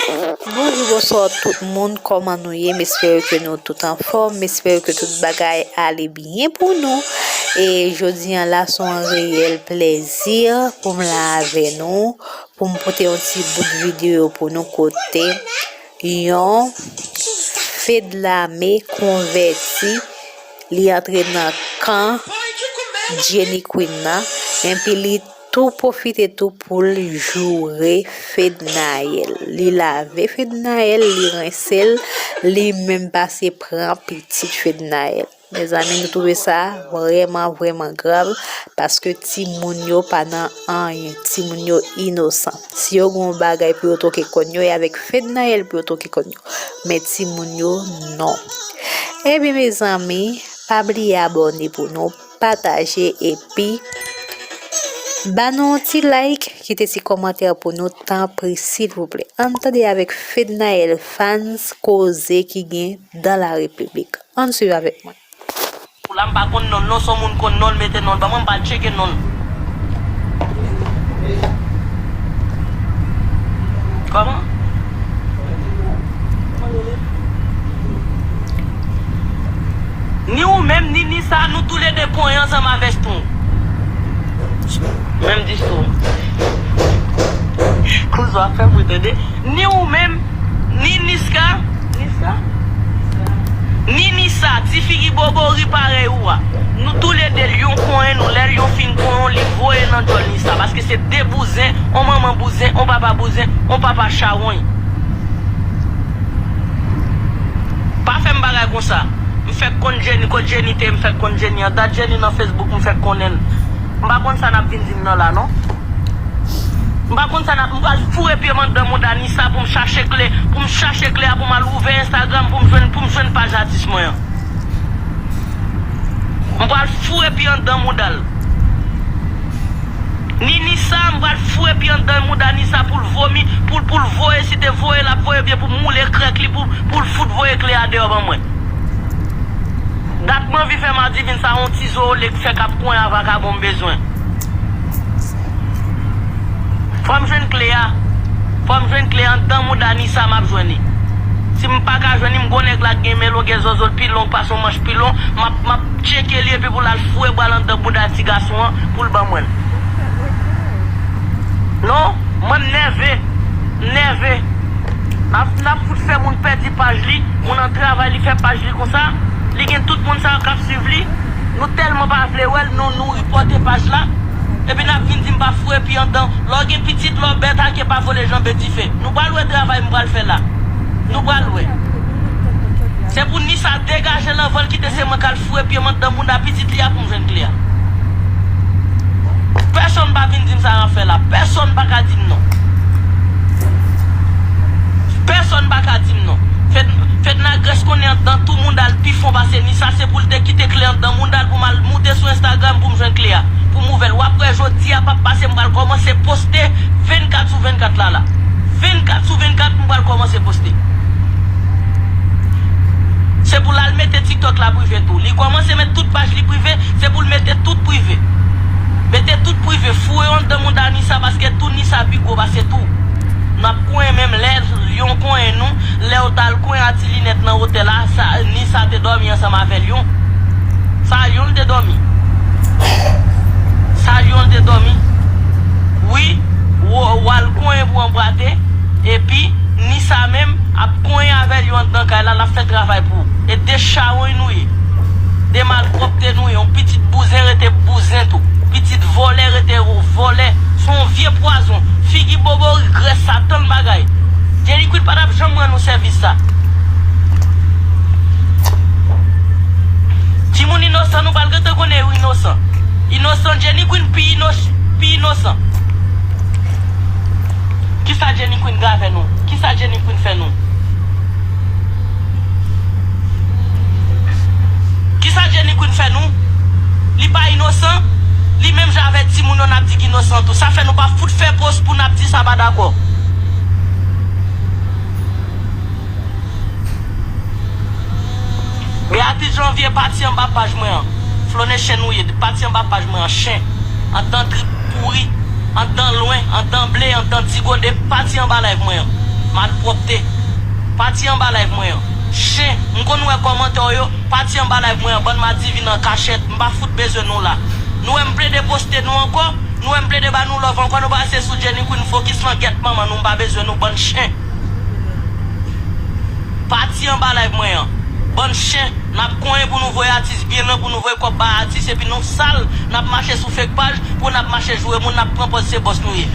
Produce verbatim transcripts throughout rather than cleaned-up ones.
Bonjou, bonswa tout moun, kòman nou ye? M espere ke nou tout anfòm, m espere ke tout bagay ale byen pou nou. E jodi a la, se yon reyèl plèzi pou m la avè nou, pou m pote yon ti bout videyo pou nou kote yon fedlame konvèti, li antre nan kan Jenny Queen nan, enpi li tou pwofite tou pou l joure Fednaelle. Li lave Fednaelle, li rense l, li menm pase pran pitit Fednaelle. Mezanmi, nou twouve sa vrèman, vrèman grav, paske timoun yo pa nan anyen, timoun yo inosan. Si yo gen yon bagay pou yo twoke kòn yo, e avèk Fednaelle pou yo twoke kòn yo. Men timoun yo, non. Ebyen, mezanmi, pa bliye abòne pou nou, pataje epi ba nou yon ti like, kite ti kòmantè pou nou, tanpri, silvouplè. Ann tande avèk Fednaelle Fans koze ki gen dans la République. Ann swiv avèk mwen. Pou la, m pa konn non l, non, se yon moun konn non l, mete non l ban mwen, m pa tcheke non l. Kòman? Ni ou menm, ni Nisa, nou toulede konyen ansanm avèk nou. Menm diskou. Kouz w ap fè m ri, tande. Ni ou menm, ni Niska, Niska? Ni Nisa, ti figi bobori parèy ou a. Nou toulede, lyon konyen nou, lè lyon fin konyen w, li voye nan djòl Nisa, paske se de bouzen, on manman bouzen, on papa bouzen, on papa chawony. Pa fè m bagay konsa. M fèk konn Jenny, kot Jenny te, m fèk konn Jenny an dat. Jenny nan Facebook, m fèk konnen l. M pa konn sa n ap vin di m nan la, non. M pa konn sa n ap, m pral foure pye m anndan mouda Nisa pou m chache kle, pou m chache kle a, pou m al ouvè Instagram, pou m jwenn, pou m jwenn paj atis mwen an. M pral foure pye anndan mouda l. Ni Nisa, m pral foure pye anndan mouda Nisa pou l vomi, pou l, pou l voye, si te voye, l ap voye byen pou m moule krèk li, pou, pou l fout voye kle a deyò ban mwen. Dat m anvi fè madivin sa yon ti zo olye k fè k ap konyen a vakabon m bezwen. Fò m jwenn kle a. Fò m jwenn kle a anndan mouda Nisa m ap jwenn li. Si m pa ka jwenn li, m gon nèg la k gen men long, gen zozo l pi long, k pase yon manch pi long, m ap, m ap tcheke li epi pou l al foure bra l anndan bouda ti gason an pou l ban mwen l. Non, mwen m nève. M nève. N ap, n ap fout fè moun pèdi paj li. Moun an travay, li fè paj li konsa. Li gen tout moun sa yo k ap swiv li. Nou tèlman pa vle wè l, nou, nou ripòte paj la. Epi n ap vin di m pa foure pye anndan. Lè w gen pitit, lè w bèt, ake pa vole janbe dife. Nou pral wè travay m pral fè la. Nou pral wè. Se pou Nisa degaje l anvan l kite se mwen k al foure pye m anndan mouda pitit li a pou m jwenn kle a. Pèsonn pa vin di m sa n ap fè la. Pèsonn pa ka di m non. Pèsonn pa ka di m non. Fed-, Fednagrès konnen anndan tou mouda l pi fon pase Nisa, se pou l te kite kle anndan mouda l pou m al moute sou Instagram pou m jwenn kle a. Pou m ouvè l. W ap wè jodi a p ap pase, m pral kòmanse poste vennkat sou vennkat la la. Vennkat sou vennkat, m pral kòmanse poste. Se pou l al mete TikTok la prive tou. Li kòmanse met tout paj li prive, se pou l mete tout prive. Mete tout prive, foure yo anndan mouda Nisa, paske tou Nisa pi gwo pase tou. N ap konyen menm lè lyon konyen nou, lè yo t al konyen a ti linèt nan wotè la, sa, Nisa te dòmi ansanm avè lyon. Sa lyon l te dòmi. Sa lyon l te dòmi. Wi, w, w al konyen pou anbrate, epi Nisa menm ap konyen avè lyon anndan kay la, l ap fè travay pou ou. E de chawony nou ye. De malpwòpte nou ye. Yon pitit bouzen rete bouzen tou. Pitit vòlè rete vòlè. Se yon vye pwazon. Figi bobori, grès satan l bagay. Jenny Queen pa t ap janm rann nou sèvis sa. Timoun inosan, nou pral gentan konnen yo inosan. Inosan, Jenny Queen pi inos-, pi inosan. Kisa Jenny Queen gen avè nou? Kisa Jenny Queen fè nou? Kisa Jenny Queen fè nou? Li pa inosan? Li menm jan avèk timoun yo n ap di k inosan tou. Sa fè nou pa fout fè pòs pou n ap di sa pa dakò. Beatrice Janvier pati anba paj mwen an. Flonne chen ou ye, pati anba paj mwen an, chen. Anndan trip pouri, anndan lwen, anndan ble, anndan ti gode, pati anba live mwen an. Malpwòpte. Pati anba live mwen an. Chen, m konn wè kòmantè w yo, pati anba live mwen an, bann madivin an kachèt, m pa fout bezwen nou la. Nou wè m plede poste nou ankò, nou wè m plede ba nou love ankò, nou pa rete sou Jenny Queen fokis lan, gèt manman nou, m pa bezwen nou, bann chen. Pati anba live mwen an. Bann chen, n ap konyen pou nou voye atis byen lwen, pou nou voye kòb bay atis, epi nou sal, n ap mache sou fake paj, pou n ap mache joure moun, n ap pran pòz se bòs nou ye.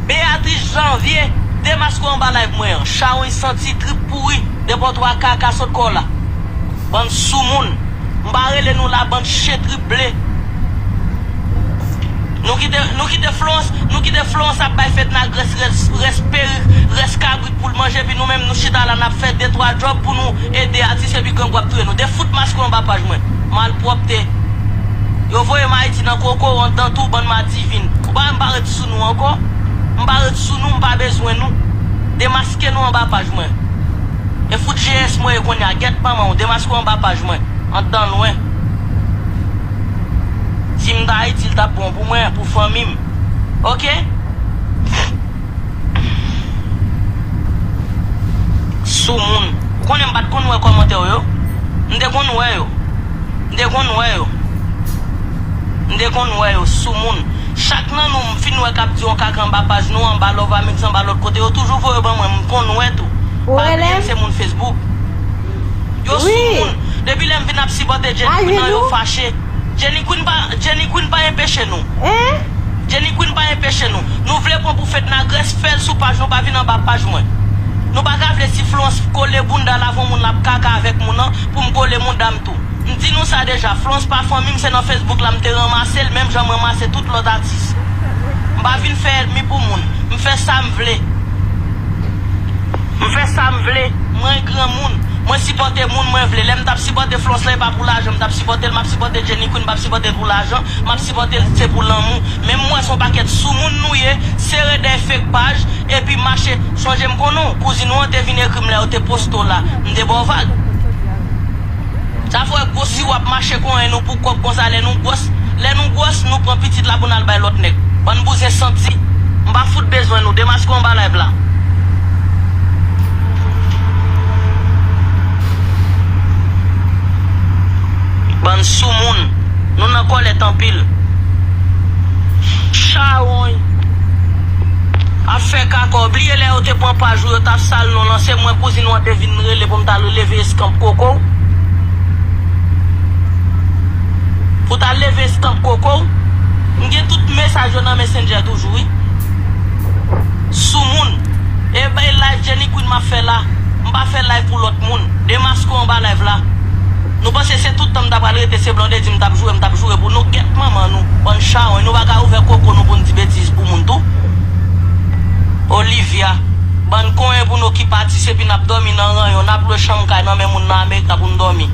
Beatrice Janvier, demaske w anba live mwen an. Chawony santi trip pouri, depòtwa kaka sot kò w la. Bann soumoun. M pa rele nou la, bann chen trip ble. Nou kite, nou kite Florence, nou kite Florence ap bay Fednagrès rès, rès perik, rès kabrit pou l manje, epi nou menm nou chita la n ap fè de twa djòb pou nou ede atis epi grangou ap touye nou. Defout maske w anba paj mwen. Malpwòpte. Yo voye m Ayiti nan koko w anndan tou, bann madivin. Ou pa wè m pa ret sou nou ankò? M pa ret sou nou, m pa bezwen nou. Demaske nou anba paj mwen. E fout G S mwen ye kounye a, gèt manman w, demaske w anba paj mwen. Anndan lwen. Si m t Ayiti, l t ap bon pou mwen, pou fanmi m. Oke? Soumoun. Ou konnen m pa t konn wè kòmantè w yo? M te konn wè yo. M te konn wè yo. M te konn wè yo. Soumoun. Chak nan nou m fin wè k ap di yon kaka anba paj nou, anba Love Amix, anba lòt kote, yo toujou voye ban mwen, m konn wè tou. Ou pa bliye m se moun Facebook. Yo soumoun. Depi lè m vin ap sipòte Jenny Queen nan, yo fache. Jenny Queen pa, Jenny Queen pa enpeche nou. Jenny Queen pa enpeche nou. Nou vle pran pou Fednagrès, fè l sou paj nou, pa vin anba paj mwen. Nou pa ka vle si Florence kole bounda l avè yon moun l ap kaka avèk moun nan, pou m kole bounda m tou. M di nou sa deja, Florence pa fanmi m, se nan Facebook la m te ranmase l, menm jan m ranmase tout lòt atis. M pa vin fè ènmi pou moun. M fè sa m vle. M fè sa m vle. Mwen granmoun. Mwen sipòte moun mwen vle. Lè m t ap sipòte Florence la, e pa pou lajan m t ap sipòte l. M ap sipòte Jenny Queen, m p ap sipòte l pou lajan. M ap sipòte l se pou lanmou. Men m wè se yon pakèt soumoun nou ye, sere dèyè fake paj, epi mache. Sonje m konnen w, kouzin ou an te vin ekri m lè yo te poste w la. M te ba w vag. Sa fè w gwo si w ap mache konyen nou pou kòb konsa lè nou gwòs. Lè nou gwòs, nou pran pitit la pou n al bay lòt nèg. Bann bouzen santi. M pa fout bezwen nou. Demaske w anba live la. Bann soumoun. Nou nan kòlèt anpil. Chawony. Ap fè kaka w. Bliye lè yo te pran paj ou, yo t ap sal non lan. Se mwen kouzin ou an te vin rele pou m t al leve eskanp koko w. Pou w t al leve eskanp koko w. M gen tout mesaj yo nan Messenger toujou, wi. Soumoun. E bay live Jenny Queen m ap fè la. M pa fè live pou lòt moun. Demaske w anba live la. Nou panse se tout tan m ta pral rete se Blondedy m t ap joure, m t ap joure pou nou? Gèt manman nou, bann chawony, nou pa ka ouvè koko nou pou n di betiz pou moun tou? Olivia, bann konyen pou nou ki pati, se epi n ap dòmi nan ranyon, n ap lwe chanm kay nan men moun nan Amerika pou n dòmi.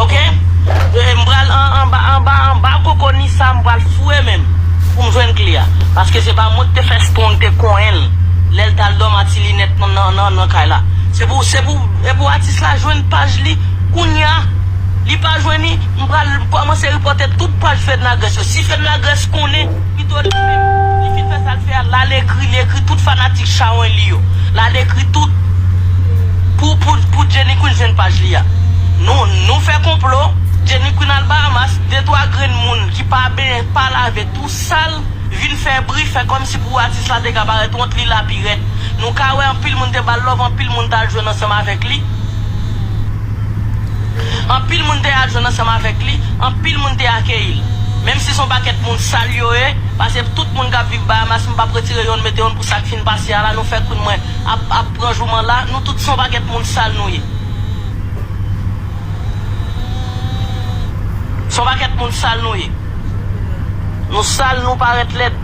Oke? E, m pral an, anba, anba, anba koko Nissa, m pral foure men m pou m jwenn kle a. Paske se pa mwen ki te fè Strong te konyen l lè l t al dòmi a ti linèt nan, nan, nan, nan kay la. Se pou, se pou, e pou atis la jwenn paj li kounye a. Li pa jwenn li, m pral kòmanse ripòte tout paj Fednagrès yo. Si Fednagrès konnen, pito li menm, li fin fè sa l fè a, l al ekri, li ekri tout fanatik chawony li yo. L al ekri tout pou, pou, pou Jenny Queen jwenn paj li a. Nou, nou fè konplo, Jenny Queen al Bahamas, de twa grenn moun ki pa benyen, pa lave, tou sal, vin fè bri, fè kòmsi pou atis la te ka parèt wont, li la pi rèd. Nou ka wè anpil moun te ba l love, anpil moun t al jwenn ansanm avèk li. Anpil moun te al jwenn ansanm avèk li, anpil moun te akeyi l. Menm si se yon pakèt moun sal yo ye, paske tout moun k ap viv Bahamas, m p ap retire yonn mete yonn pou sa k fin pase a la, nou fè kout mwen ap, ap pran jouman la, nou tout se yon pakèt moun sal nou ye. Se yon pakèt moun sal nou ye. Nou sal, nou parèt lèd.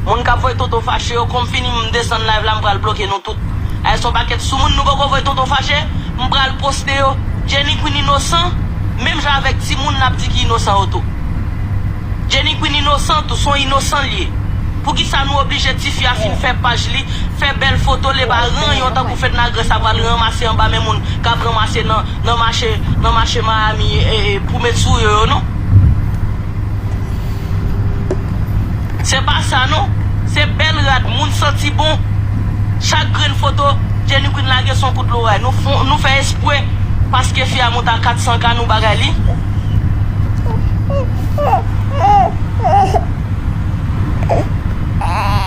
Moun k ap voye tonton fache yo, kon m fini m desann live la, m pral bloke nou tout. Ay, se yon pakèt soumoun, nou poko voye tonton fache, m pral poste yo. Jenny Queen inosan, menm jan avèk timoun n ap di ki inosan yo tou. Jenny Queen inosan tou, se yon inosan l ye. Poukisa nou oblije tifi a fin fè paj li, fè bèl foto, l e pa ranyon tankou Fednagrès ap pral ranmase anba men moun k ap ranmase nan, nan mache, nan mache Miami, e, e, pou met sou yo yo, non? Se pa sa non. Se bèl rad, moun santi bon. Chak grenn foto, Jenny Queen lage se yon kout loray. Nou fon, nou fè espre paske fi a monte a kat san K nou bagay li.